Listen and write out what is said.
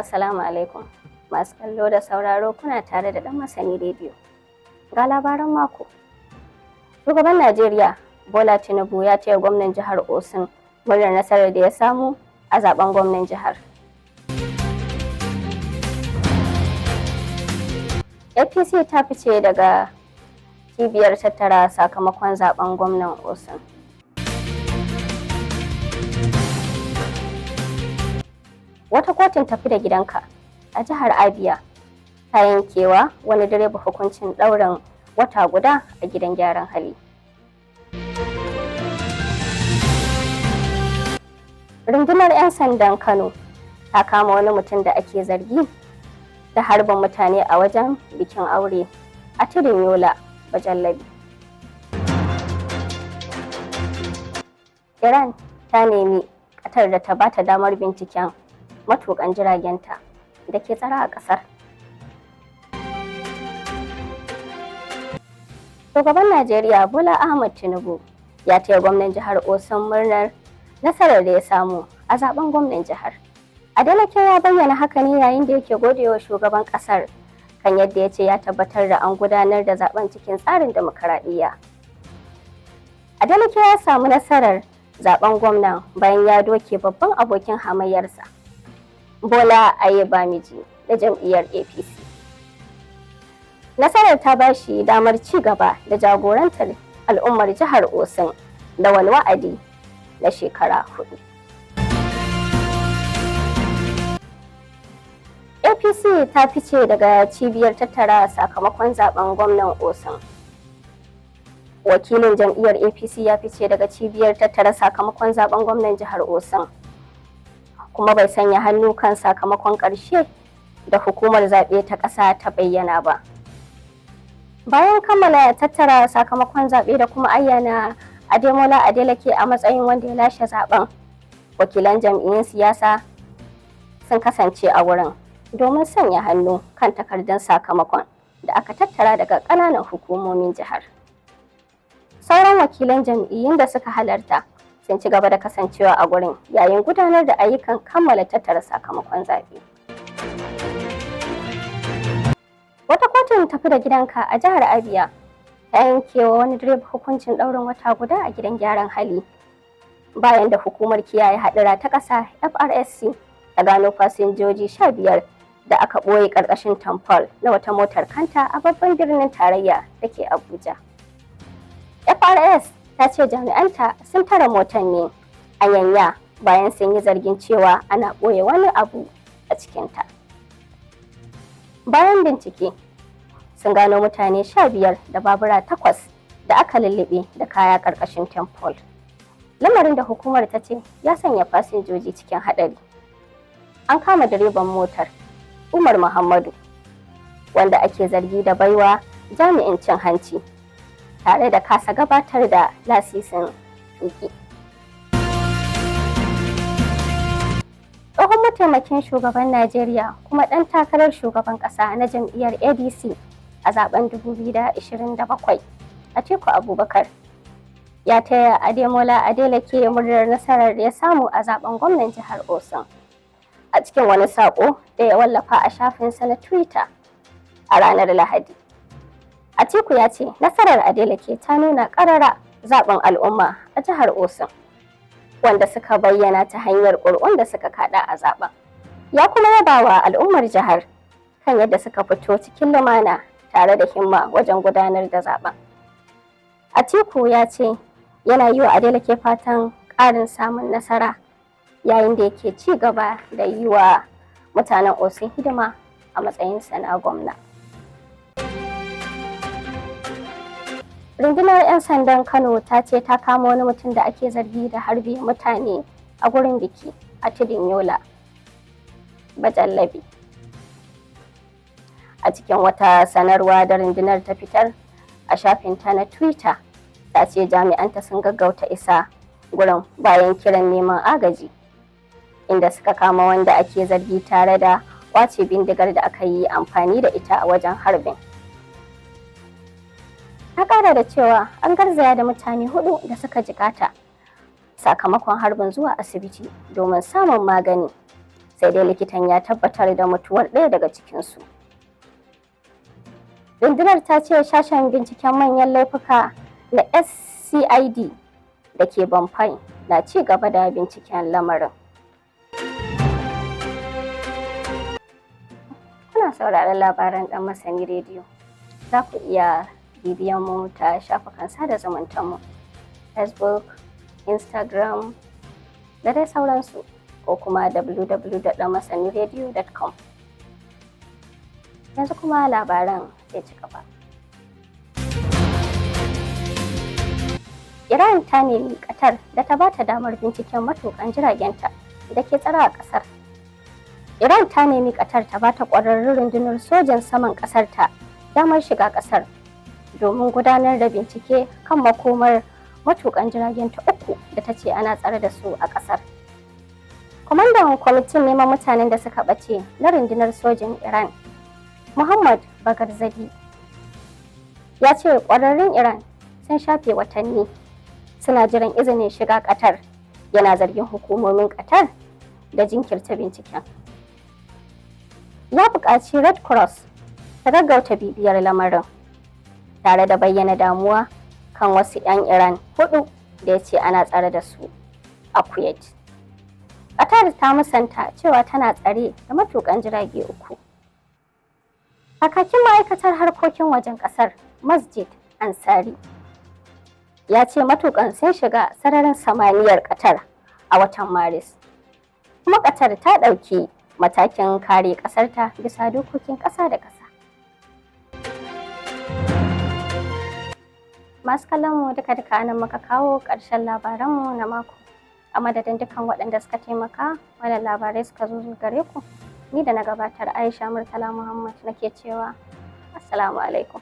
Assalamu alaikum. Masu kallo da sauraro, kuna tare da Ɗan Masani Rediyo. Ga labaran mako. Shugaban Najeriya Bola Tinubu ya taya gwamnan jihar Osun murnar nasarar da ya samu a zaben gwamnan jihar. APC ta fice daga cibiyar tattara sakamakon zaben gwamnan Osun. Wata kotun tafi da gidanka a jihar Abia ta yankewa wani direba hukuncin ɗaurin wata guda a gidan gyaran hali. Rundunar 'yan sandan Kano ta kama wani mutum da ake zargi da harbin mutane a wajen bikin aure a Tudun Yola, Bajallabi. Iran ta nemi Qatar da ta bata damar binciken matukan jiragenta da ke tsara a ƙasar. Shugaban Najeriya Bola Ahmed Tinubu ya taya gwamnan jihar Osun murnar nasarar da ya samu a zaben gwamnan jihar. Adeleke ya bayyana haka ne yayin da yake godewa shugaban kasar kan yadda ya ce ya tabbatar da an gudanar da zaben cikin tsarin demokaradiyya. Adeleke ya samu nasarar zaben gwamnan bayan ya doke babban abokin hamayyarsa, Bola Ayebamiji, da jam'iyyar APC. Nasarar ta ba shi damar ci gaba da jagorantar al'ummar jihar Osun da wani wa'adi na shekara 4. APC ta fice daga cibiyar tattara sakamakon zaben gwamnan Osun. Wakilin jam'iyyar APC ya fice daga cibiyar tattara sakamakon zaben gwamnan jihar Osun, kuma bai sanya hannu kan sakamakon ƙarshe da hukumar zaɓe ta ƙasa ta bayyana ba. Bayan kammala tattara sakamakon zaɓe da kuma ayyana Ademola Adeleke a matsayin wanda ya lashe zaben, wakilan jam'iyyun siyasa sun kasance a wurin domin sanya hannu kan takardun sakamakon da aka tattara daga ƙananan hukumomin jihar. Sauran wakilan jam'iyyun da suka halarta sun ci gaba da kasancewa a gurin yayin gudanar da ayyukan kammala tattara sakamakon zaɓe. Wata kotun tafi da gidanka a jihar Abia ta yankewa wani direba hukuncin ɗaurin wata guda a gidan gyaran hali, bayan da hukumar kiyaye haɗura ta ƙasa FRSC ta gano fasinjoji 15 da aka ɓoye ƙarƙashin tamfol na wata motar kanta a babban birnin tarayya da ke Abuja. FRS ta ce jami'anta sun tare motar ne a Yanya bayan sun yi zargin cewa ana ɓoye wani abu a cikinta. Bayan bincike, sun gano mutane 15 da babura takwas da aka lullube da kaya ƙarƙashin tamfol, lamarin da hukumar ta ce ya sanya fasinjoji cikin haɗari. An kama direban motar, Umar Muhammadu, wanda ake zargi da baiwa jami'in cin hanci tare da kasa gabatar da lasisin tuki. Tsohon mataimakin shugaban Najeriya kuma ɗan takarar shugaban ƙasa na jam'iyyar ADC a zaben 2027, Atiku Abubakar, ya taya Ademola Adeleke murnar nasarar da ya samu a zaben gwamnan jihar Osun. A cikin wani saƙo da ya wallafa a shafinsa na Twitter a ranar Lahadi, Atiku ya ce nasarar Adeleke ta nuna ƙarara zaɓin al'umma a jihar Osun, wanda suka bayyana ta hanyar ƙuri'un da suka kaɗa a zaɓen. Ya kuma yaba wa al'ummar jihar kan yadda suka fito cikin lumana tare da himma wajen gudanar da zaɓen. Atiku ya ce yana yi wa Adeleke fatan ƙarin samun nasara yayin da yake ci gaba da yi wa mutanen Osun hidima a matsayinsa na gwamna. Rundunar 'yan sandan Kano ta ce ta kama wani mutum da ake zargi da harbi mutane a gurin biki a Tudun Yola, Bajallabi. A cikin wata sanarwa da rundunar ta fitar a shafinta na Twitter, ta ce jami'anta sun gaggauta isa gurin bayan kiran neman agaji, inda suka kama wanda ake zargi tare da kwace bindigar da aka yi amfani da ita a wajen harbin. Ta kara da cewa an garzaya da mutane hudu da suka jikata sakamakon harbin zuwa asibiti domin samun magani, Sai dai likitan ya tabbatar da mutuwar ɗaya daga cikinsu. Rundunar ta ce sashen binciken manyan laifuka na SCID da ke Bombay na ci gaba da binciken lamarin. Kuna sauraron labaran Ɗan Masani Rediyo. Za ku iya bibiyan mu ta shafukan sada zumuntanmu, Facebook, Instagram da dai sauransu, ko kuma www.danmasaniradio.com. Yanzu kuma labaran zai ci gaba. Iran ta nemi Qatar da ta bata damar binciken matukan jiragenta da ke tsare a kasar. Iran ta nemi Qatar ta bata ƙwararrun rundunar sojan saman ƙasar ta damar shiga ƙasar domin gudanar da bincike kan makomar matukan jiragen ta uku da ta ce ana tsare da su a ƙasar. Kwamandan kwamitin neman mutanen da suka ɓace na rundunar sojin Iran, Muhammad Bagarzadi, ya ce ƙwararrun Iran sun shafe watanni suna jiran izinin shiga Qatar, yana zargin hukumomin Qatar da jinkirta binciken. Ya buƙaci Red Cross ta gaggauta bibiyar lamarin, tare da bayyana damuwa kan wasu 'yan Iran hudu da ya ce ana tsare da su a Kuwait. Qatar ta musanta cewa tana tsare da matukan jirage uku. Kakakin ma'aikatar harkokin wajen kasar, Masjid Ansari, ya ce matukan sun shiga sararin samaniyar Qatar a watan Maris. Kuma Qatar ta ɗauki matakin kare ƙasarta bisa dokokin ƙasa da ƙasa. Masu kallon mu, duka duka anan muka kawo ƙarshen labaranmu na mako. A madadin dukkan waɗanda suka taimaka wannan labarai suka zo gare ku, ni da na gabatar, Aisha Murtala Muhammad, nake cewa assalamu alaikum.